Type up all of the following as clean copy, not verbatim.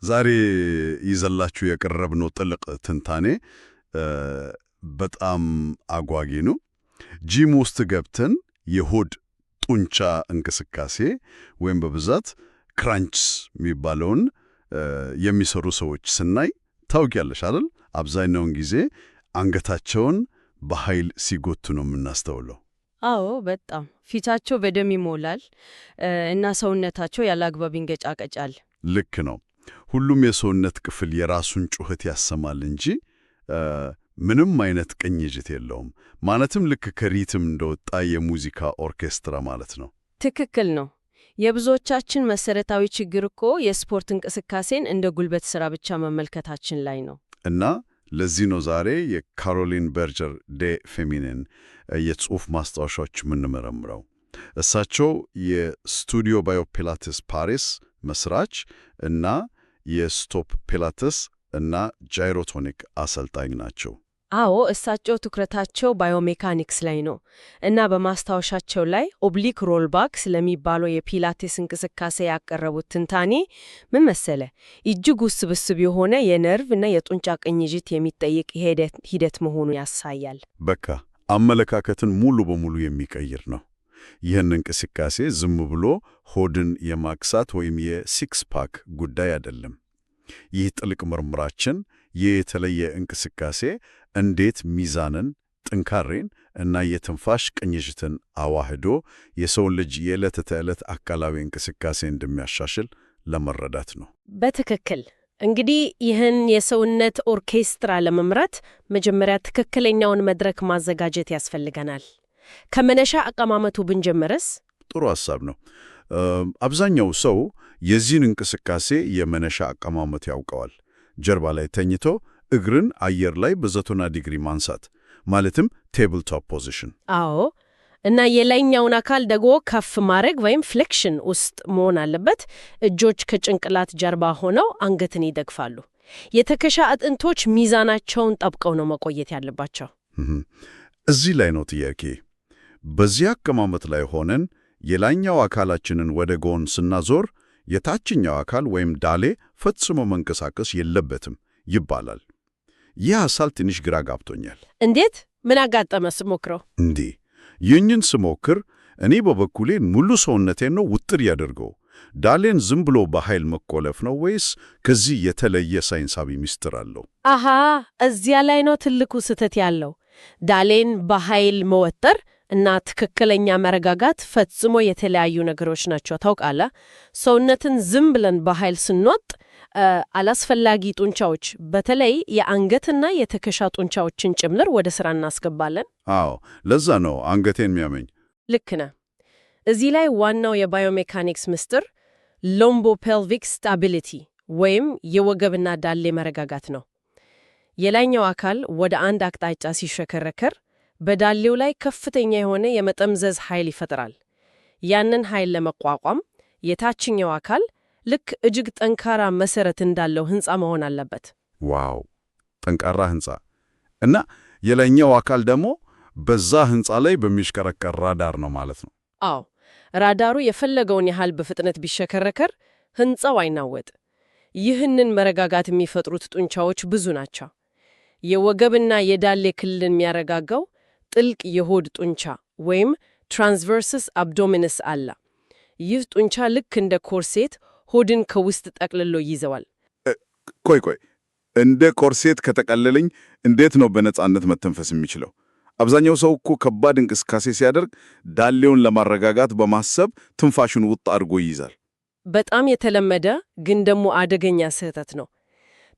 ዛሬ ይዘላችሁ የቀረብነው ጥልቅ ትንታኔ በጣም አጓጊ ነው። ጂም ውስጥ ገብተን የሆድ ጡንቻ እንቅስቃሴ ወይም በብዛት crunches የሚባለውን የሚሰሩ ሰዎች ስናይ፣ ታውቂያለሽ አይደል? አብዛኛውን ጊዜ አንገታቸውን በኃይል ሲጎቱ ነው የምናስተውለው። አዎ፣ በጣም ፊታቸው በደም ይሞላል እና ሰውነታቸው ያለ አግባብ ይንገጫገጫል። ልክ ነው። ሁሉም የሰውነት ክፍል የራሱን ጩኸት ያሰማል እንጂ ምንም አይነት ቅንጅት የለውም። ማለትም ልክ ከ rhythm እንደወጣ የሙዚቃ ኦርኬስትራ ማለት ነው። ትክክል ነው። የብዙዎቻችን መሰረታዊ ችግር እኮ የስፖርት እንቅስቃሴን እንደ ጉልበት ስራ ብቻ መመልከታችን ላይ ነው። እና ለዚህ ነው ዛሬ የካሮሊን በርጀር ዴ ፌሚንን የጽሑፍ ማስታወሻዎች የምንመረምረው። እሳቸው የስቱዲዮ ባዮፒላቴስ ፓሪስ መስራች እና የ Stop ፒላተስ እና Gyrotonic አሰልጣኝ ናቸው። አዎ፣ እሳቸው ትኩረታቸው biomechanics ላይ ነው እና በማስታወሻቸው ላይ oblique rollback ስለሚባለው የፒላቴስ እንቅስቃሴ ያቀረቡት ትንታኔ ምን መሰለ፣ እጅግ ውስብስብ የሆነ የነርቭ እና የጡንቻ ቅንጅት የሚጠይቅ ሂደት መሆኑን ያሳያል። በቃ አመለካከትን ሙሉ በሙሉ የሚቀይር ነው። ይህን እንቅስቃሴ ዝም ብሎ ሆድን የማክሳት ወይም የ six pack ጉዳይ አይደለም። ይህ ጥልቅ ምርምራችን ይህ የተለየ እንቅስቃሴ እንዴት ሚዛንን፣ ጥንካሬን እና የትንፋሽ ቅንጅትን አዋህዶ የሰውን ልጅ የዕለት ተዕለት አካላዊ እንቅስቃሴ እንደሚያሻሽል ለመረዳት ነው። በትክክል። እንግዲህ ይህን የሰውነት ኦርኬስትራ ለመምራት መጀመሪያ ትክክለኛውን መድረክ ማዘጋጀት ያስፈልገናል። ከመነሻ አቀማመጡ ብንጀምርስ? ጥሩ ሐሳብ ነው። አብዛኛው ሰው የዚህን እንቅስቃሴ የመነሻ አቀማመጥ ያውቀዋል። ጀርባ ላይ ተኝቶ እግርን አየር ላይ በ90 ዲግሪ ማንሳት፣ ማለትም table top position። አዎ፣ እና የላይኛውን አካል ደግሞ ከፍ ማድረግ ወይም flexion ውስጥ መሆን አለበት። እጆች ከጭንቅላት ጀርባ ሆነው አንገትን ይደግፋሉ። የትከሻ አጥንቶች ሚዛናቸውን ጠብቀው ነው መቆየት ያለባቸው። እዚህ ላይ ነው ጥያቄ። በዚህ አቀማመጥ ላይ ሆነን የላይኛው አካላችንን ወደ ጎን ስናዞር የታችኛው አካል ወይም ዳሌ ፈጽሞ መንቀሳቀስ የለበትም ይባላል። ይህ ሐሳብ ትንሽ ግራ ጋብቶኛል። እንዴት? ምን አጋጠመህ ስትሞክረው? እንዴ፣ ይህንን ስሞክር እኔ በበኩሌ ሙሉ ሰውነቴን ነው ውጥር ያደርገው። ዳሌን ዝም ብሎ በኃይል መቆለፍ ነው ወይስ ከዚህ የተለየ ሳይንሳዊ ምስጢር አለው? አሃ፣ እዚያ ላይ ነው ትልቁ ስህተት ያለው። ዳሌን በኃይል መወጠር እና ትክክለኛ መረጋጋት ፈጽሞ የተለያዩ ነገሮች ናቸው። ታውቃለህ፣ ሰውነትን ዝም ብለን በኃይል ስንወጥር አላስፈላጊ ጡንቻዎች፣ በተለይ የአንገትና የትከሻ ጡንቻዎችን ጭምር ወደ ስራ እናስገባለን። አዎ፣ ለዛ ነው አንገቴን የሚያመኝ። ልክ ነህ። እዚህ ላይ ዋናው የ biomechanics ምስጢር lumbopelvic stability ወይም የወገብና ዳሌ መረጋጋት ነው። የላይኛው አካል ወደ አንድ አቅጣጫ ሲሽከረከር በዳሌው ላይ ከፍተኛ የሆነ የመጠምዘዝ ኃይል ይፈጥራል። ያንን ኃይል ለመቋቋም የታችኛው አካል ልክ እጅግ ጠንካራ መሰረት እንዳለው ህንፃ መሆን አለበት። Wow፣ ጠንካራ ህንፃ! እና የላይኛው አካል ደግሞ በዛ ህንፃ ላይ በሚሽከረከር ራዳር ነው ማለት ነው። አዎ፣ ራዳሩ የፈለገውን ያህል በፍጥነት ቢሽከረከር ህንፃው አይናወጥ። ይህንን መረጋጋት የሚፈጥሩት ጡንቻዎች ብዙ ናቸው። የወገብና የዳሌ ክልልን የሚያረጋጋው ጥልቅ የሆድ ጡንቻ ወይም transversus abdominis አለ። ይህ ጡንቻ ልክ እንደ corset ሆድን ከውስጥ ጠቅልሎ ይይዘዋል። ቆይ ቆይ፣ እንደ corset ከጠቀለለኝ እንዴት ነው በነጻነት መተንፈስ የሚችለው? አብዛኛው ሰው እኮ ከባድ እንቅስቃሴ ሲያደርግ ዳሌውን ለማረጋጋት በማሰብ ትንፋሹን ውጥ አድርጎ ይይዛል። በጣም የተለመደ ግን ደግሞ አደገኛ ስህተት ነው።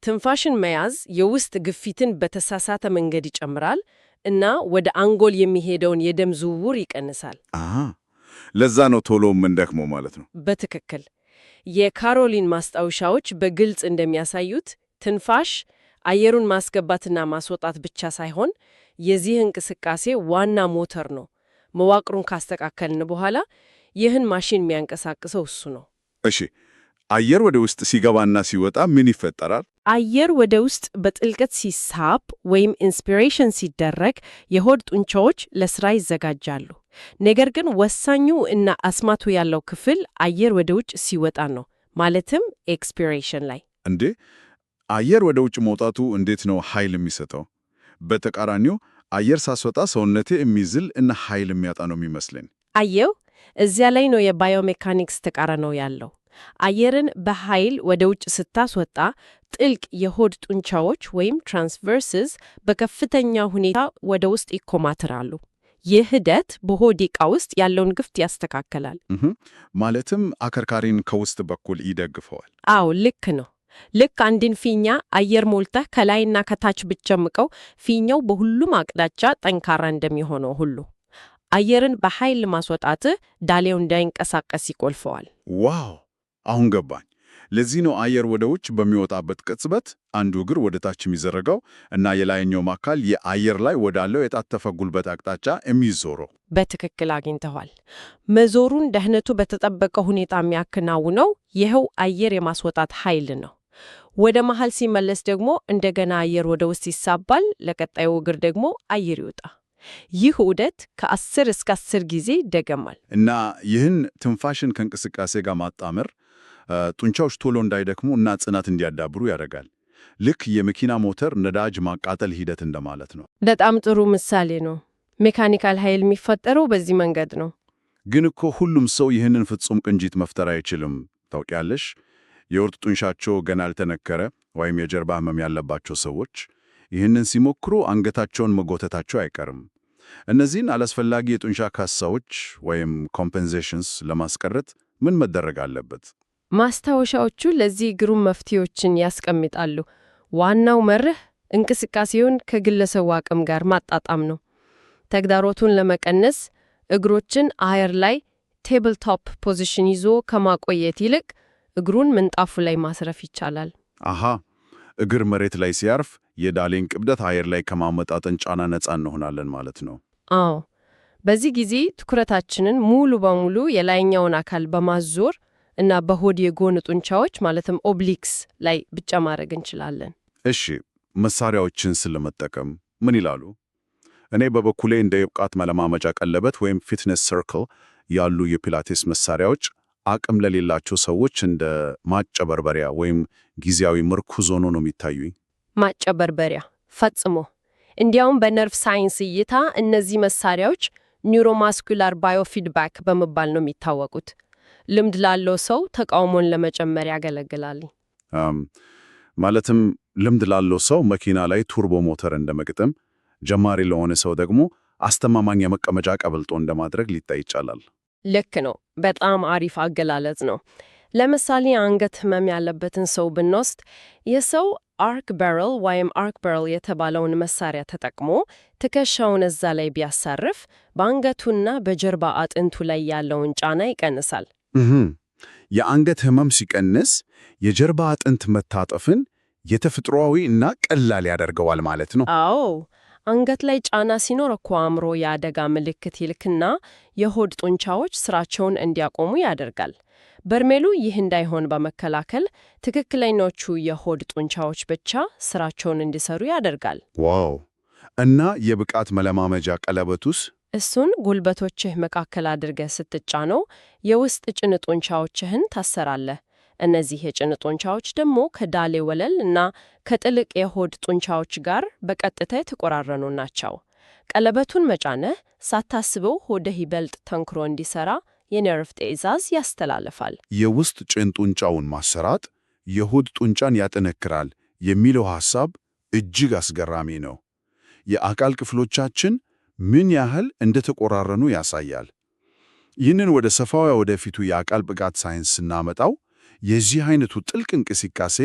ትንፋሽን መያዝ የውስጥ ግፊትን በተሳሳተ መንገድ ይጨምራል እና ወደ አንጎል የሚሄደውን የደም ዝውውር ይቀንሳል። ለዛ ነው ቶሎ የምንደክመው ማለት ነው። በትክክል። የካሮሊን ማስታወሻዎች በግልጽ እንደሚያሳዩት ትንፋሽ አየሩን ማስገባትና ማስወጣት ብቻ ሳይሆን የዚህ እንቅስቃሴ ዋና ሞተር ነው። መዋቅሩን ካስተካከልን በኋላ ይህን ማሽን የሚያንቀሳቅሰው እሱ ነው። እሺ፣ አየር ወደ ውስጥ ሲገባና ሲወጣ ምን ይፈጠራል? አየር ወደ ውስጥ በጥልቀት ሲሳብ ወይም inspiration ሲደረግ የሆድ ጡንቻዎች ለስራ ይዘጋጃሉ። ነገር ግን ወሳኙ እና አስማቱ ያለው ክፍል አየር ወደ ውጭ ሲወጣ ነው፣ ማለትም expiration ላይ። እንዴ፣ አየር ወደ ውጭ መውጣቱ እንዴት ነው ኃይል የሚሰጠው? በተቃራኒው አየር ሳስወጣ ሰውነቴ የሚዝል እና ኃይል የሚያጣ ነው የሚመስለኝ። አየው፣ እዚያ ላይ ነው የ biomechanics ተቃርኖ ያለው። አየርን በኃይል ወደ ውጭ ስታስወጣ ጥልቅ የሆድ ጡንቻዎች ወይም transversus በከፍተኛ ሁኔታ ወደ ውስጥ ይኮማትራሉ። ይህ ሂደት በሆድ ዕቃ ውስጥ ያለውን ግፊት ያስተካክላል። ማለትም አከርካሪን ከውስጥ በኩል ይደግፈዋል። አዎ፣ ልክ ነው። ልክ አንድን ፊኛ አየር ሞልተህ ከላይና ከታች ብትጨምቀው ፊኛው በሁሉም አቅጣጫ ጠንካራ እንደሚሆነው ሁሉ አየርን በኃይል ማስወጣትህ ዳሌው እንዳይንቀሳቀስ ይቆልፈዋል። Wow፣ አሁን ገባኝ። ለዚህ ነው አየር ወደ ውጭ በሚወጣበት ቅጽበት አንዱ እግር ወደ ታች የሚዘረጋው እና የላይኛውም አካል የአየር ላይ ወዳለው የታጠፈ ጉልበት አቅጣጫ የሚዞረው። በትክክል አግኝተዋል። መዞሩን ደህንነቱ በተጠበቀ ሁኔታ የሚያከናውነው ይኸው አየር የማስወጣት ኃይል ነው። ወደ መሃል ሲመለስ ደግሞ እንደገና አየር ወደ ውስጥ ይሳባል፣ ለቀጣዩ እግር ደግሞ አየር ይወጣ። ይህ ዑደት ከ10 እስከ 10 ጊዜ ይደገማል። እና ይህን ትንፋሽን ከእንቅስቃሴ ጋር ማጣመር ጡንቻዎች ቶሎ እንዳይደክሙ እና ጽናት እንዲያዳብሩ ያደርጋል። ልክ የመኪና ሞተር ነዳጅ ማቃጠል ሂደት እንደማለት ነው። በጣም ጥሩ ምሳሌ ነው። Mechanical ኃይል የሚፈጠረው በዚህ መንገድ ነው። ግን እኮ ሁሉም ሰው ይህንን ፍጹም ቅንጅት መፍጠር አይችልም። ታውቂያለሽ፣ የወርድ ጡንቻቸው ገና ያልጠነከረ ወይም የጀርባ ህመም ያለባቸው ሰዎች ይህንን ሲሞክሩ አንገታቸውን መጎተታቸው አይቀርም። እነዚህን አላስፈላጊ የጡንቻ ካሳዎች ወይም compensations ለማስቀረት ምን መደረግ አለበት? ማስታወሻዎቹ ለዚህ ግሩም መፍትሄዎችን ያስቀምጣሉ። ዋናው መርህ እንቅስቃሴውን ከግለሰቡ አቅም ጋር ማጣጣም ነው። ተግዳሮቱን ለመቀነስ እግሮችን አየር ላይ table top position ይዞ ከማቆየት ይልቅ እግሩን ምንጣፉ ላይ ማሳረፍ ይቻላል። አሃ፣ እግር መሬት ላይ ሲያርፍ የዳሌን ክብደት አየር ላይ ከማመጣጠን ጫና ነፃ እንሆናለን ማለት ነው። አዎ፣ በዚህ ጊዜ ትኩረታችንን ሙሉ በሙሉ የላይኛውን አካል በማዞር እና በሆድ የጎን ጡንቻዎች ማለትም obliques ላይ ብቻ ማድረግ እንችላለን። እሺ፣ መሳሪያዎችን ስለመጠቀም ምን ይላሉ? እኔ በበኩሌ እንደ የብቃት መለማመጃ ቀለበት ወይም fitness circle ያሉ የፒላቴስ መሳሪያዎች አቅም ለሌላቸው ሰዎች እንደ ማጭበርበሪያ ወይም ጊዜያዊ ምርኩዝ ሆኖ ነው የሚታዩኝ። ማጭበርበሪያ ፈጽሞ። እንዲያውም በነርቭ ሳይንስ እይታ እነዚህ መሳሪያዎች neuromuscular biofeedback በመባል ነው የሚታወቁት። ልምድ ላለው ሰው ተቃውሞን ለመጨመር ያገለግላል። ማለትም ልምድ ላለው ሰው መኪና ላይ turbo ሞተር እንደመግጠም፣ ጀማሪ ለሆነ ሰው ደግሞ አስተማማኝ የመቀመጫ ቀበቶ እንደማድረግ ሊታይ ይቻላል። ልክ ነው። በጣም አሪፍ አገላለጽ ነው። ለምሳሌ አንገት ህመም ያለበትን ሰው ብንወስድ ይህ ሰው arch barrel ወይም arch barrel የተባለውን መሳሪያ ተጠቅሞ ትከሻውን እዛ ላይ ቢያሳርፍ በአንገቱና በጀርባ አጥንቱ ላይ ያለውን ጫና ይቀንሳል። የአንገት ህመም ሲቀንስ የጀርባ አጥንት መታጠፍን የተፈጥሯዊ እና ቀላል ያደርገዋል ማለት ነው። አዎ፣ አንገት ላይ ጫና ሲኖር እኮ አእምሮ የአደጋ ምልክት ይልክና የሆድ ጡንቻዎች ስራቸውን እንዲያቆሙ ያደርጋል። በርሜሉ ይህ እንዳይሆን በመከላከል ትክክለኞቹ የሆድ ጡንቻዎች ብቻ ስራቸውን እንዲሰሩ ያደርጋል። Wow! እና የብቃት መለማመጃ ቀለበቱስ? እሱን ጉልበቶችህ መካከል አድርገህ ስትጫነው የውስጥ ጭን ጡንቻዎችህን ታሰራለህ። እነዚህ የጭን ጡንቻዎች ደግሞ ከዳሌ ወለል እና ከጥልቅ የሆድ ጡንቻዎች ጋር በቀጥታ የተቆራረኑ ናቸው። ቀለበቱን መጫንህ ሳታስበው ሆድህ ይበልጥ ጠንክሮ እንዲሰራ የነርቭ ትዕዛዝ ያስተላልፋል። የውስጥ ጭን ጡንቻውን ማሰራት የሆድ ጡንቻን ያጠነክራል የሚለው ሐሳብ እጅግ አስገራሚ ነው። የአካል ክፍሎቻችን ምን ያህል እንደተቆራረኑ ያሳያል። ይህንን ወደ ሰፋው የወደፊቱ የአካል ብቃት ሳይንስ ስናመጣው የዚህ አይነቱ ጥልቅ እንቅስቃሴ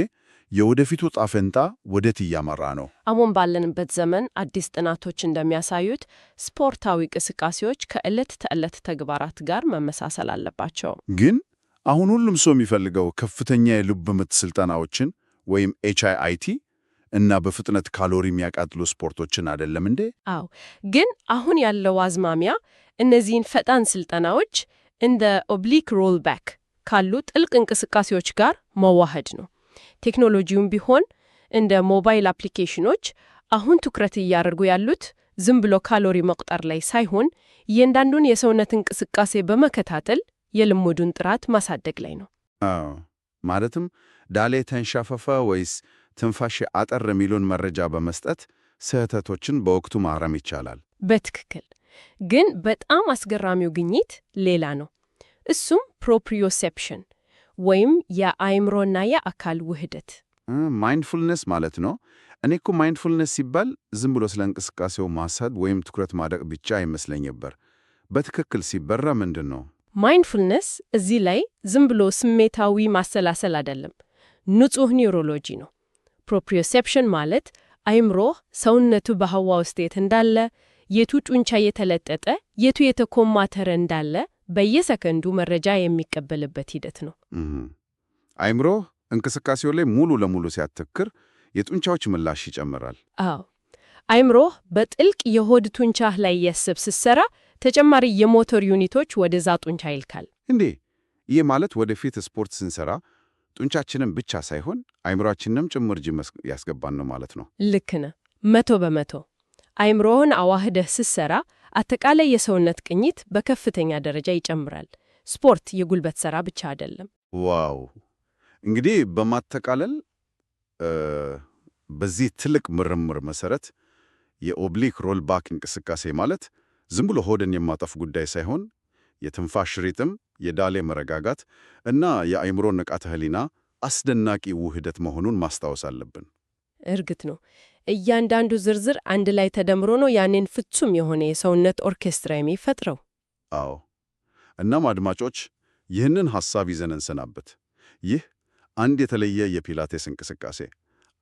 የወደፊቱ ዕጣ ፈንታ ወዴት እያመራ ነው? አሁን ባለንበት ዘመን አዲስ ጥናቶች እንደሚያሳዩት ስፖርታዊ እንቅስቃሴዎች ከዕለት ተዕለት ተግባራት ጋር መመሳሰል አለባቸው። ግን አሁን ሁሉም ሰው የሚፈልገው ከፍተኛ የልብ ምት ስልጠናዎችን ወይም HIIT እና በፍጥነት ካሎሪ የሚያቃጥሉ ስፖርቶችን አይደለም እንዴ? አዎ፣ ግን አሁን ያለው አዝማሚያ እነዚህን ፈጣን ስልጠናዎች እንደ oblique rollback ካሉ ጥልቅ እንቅስቃሴዎች ጋር መዋሃድ ነው። ቴክኖሎጂውም ቢሆን እንደ ሞባይል application ኖች አሁን ትኩረት እያደረጉ ያሉት ዝም ብሎ ካሎሪ መቁጠር ላይ ሳይሆን እያንዳንዱን የሰውነት እንቅስቃሴ በመከታተል የልምምዱን ጥራት ማሳደግ ላይ ነው። አዎ፣ ማለትም ዳሌ ተንሻፈፈ ወይስ ትንፋሽ አጠር የሚሉን መረጃ በመስጠት ስህተቶችን በወቅቱ ማረም ይቻላል። በትክክል። ግን በጣም አስገራሚው ግኝት ሌላ ነው። እሱም proprioception ወይም የአእምሮና የአካል ውህደት። Mindfulness ማለት ነው። እኔ እኮ mindfulness ሲባል ዝም ብሎ ስለ እንቅስቃሴው ማሰብ ወይም ትኩረት ማድረግ ብቻ ይመስለኝ ነበር። በትክክል ሲብራራ ምንድን ነው? Mindfulness እዚህ ላይ ዝም ብሎ ስሜታዊ ማሰላሰል አይደለም፣ ንጹህ neurology ነው። Proprioception ማለት አእምሮህ ሰውነቱ በህዋ ውስጥ የት እንዳለ፣ የቱ ጡንቻ የተለጠጠ፣ የቱ የተኮማተረ እንዳለ በየሰከንዱ መረጃ የሚቀበልበት ሂደት ነው። አእምሮ እንቅስቃሴው ላይ ሙሉ ለሙሉ ሲያተኩር የጡንቻዎች ምላሽ ይጨምራል። አዎ፣ አእምሮህ በጥልቅ የሆድ ጡንቻህ ላይ እያሰበ ሲሰራ ተጨማሪ የ motor unit ኦች ወደዛ ጡንቻ ይልካል። እንዴ! ይህ ማለት ወደፊት ስፖርት ስንሰራ ጡንቻችንን ብቻ ሳይሆን አእምሯችንንም ጭምር ጅም ያስገባን ነው ማለት ነው። ልክ ነህ፣ 100%። አእምሮህን አዋህደህ ስትሰራ አጠቃላይ የሰውነት ቅኝት በከፍተኛ ደረጃ ይጨምራል። ስፖርት የጉልበት ሥራ ብቻ አይደለም። Wow! እንግዲህ በማጠቃለል በዚህ ትልቅ ምርምር መሰረት የ oblique roll back እንቅስቃሴ ማለት ዝም ብሎ ሆድን የማጠፍ ጉዳይ ሳይሆን የትንፋሽ rhythm፣ የዳሌ መረጋጋት እና የአእምሮ ንቃተ ህሊና አስደናቂ ውህደት መሆኑን ማስታወስ አለብን። እርግጥ ነው፣ እያንዳንዱ ዝርዝር አንድ ላይ ተደምሮ ነው ያንን ፍጹም የሆነ የሰውነት ኦርኬስትራ የሚፈጥረው። አዎ። እናም አድማጮች፣ ይህንን ሐሳብ ይዘን እንሰናበት። ይህ አንድ የተለየ የፒላቴስ እንቅስቃሴ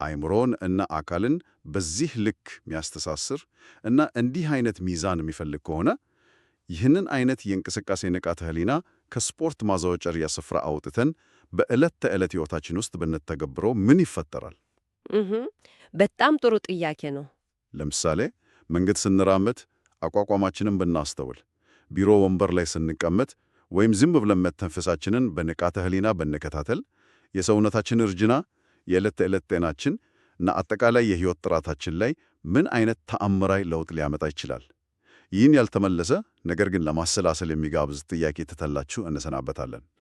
አእምሮን እና አካልን በዚህ ልክ የሚያስተሳስር እና እንዲህ አይነት ሚዛን የሚፈልግ ከሆነ፣ ይህንን አይነት የእንቅስቃሴ ንቃተ ህሊና ከስፖርት ማዘውተሪያ ስፍራ አውጥተን በዕለት ተዕለት ሕይወታችን ውስጥ ብንተገብረው ምን ይፈጠራል? በጣም ጥሩ ጥያቄ ነው። ለምሳሌ መንገድ ስንራመድ አቋቋማችንን ብናስተውል፣ ቢሮ ወንበር ላይ ስንቀመጥ ወይም ዝም ብለን መተንፈሳችንን በንቃተ ህሊና ብንከታተል የሰውነታችን እርጅና፣ የዕለት ተዕለት ጤናችን እና አጠቃላይ የሕይወት ጥራታችን ላይ ምን አይነት ተአምራዊ ለውጥ ሊያመጣ ይችላል? ይህን ያልተመለሰ ነገር ግን ለማሰላሰል የሚጋብዝ ጥያቄ ትተላችሁ እንሰናበታለን።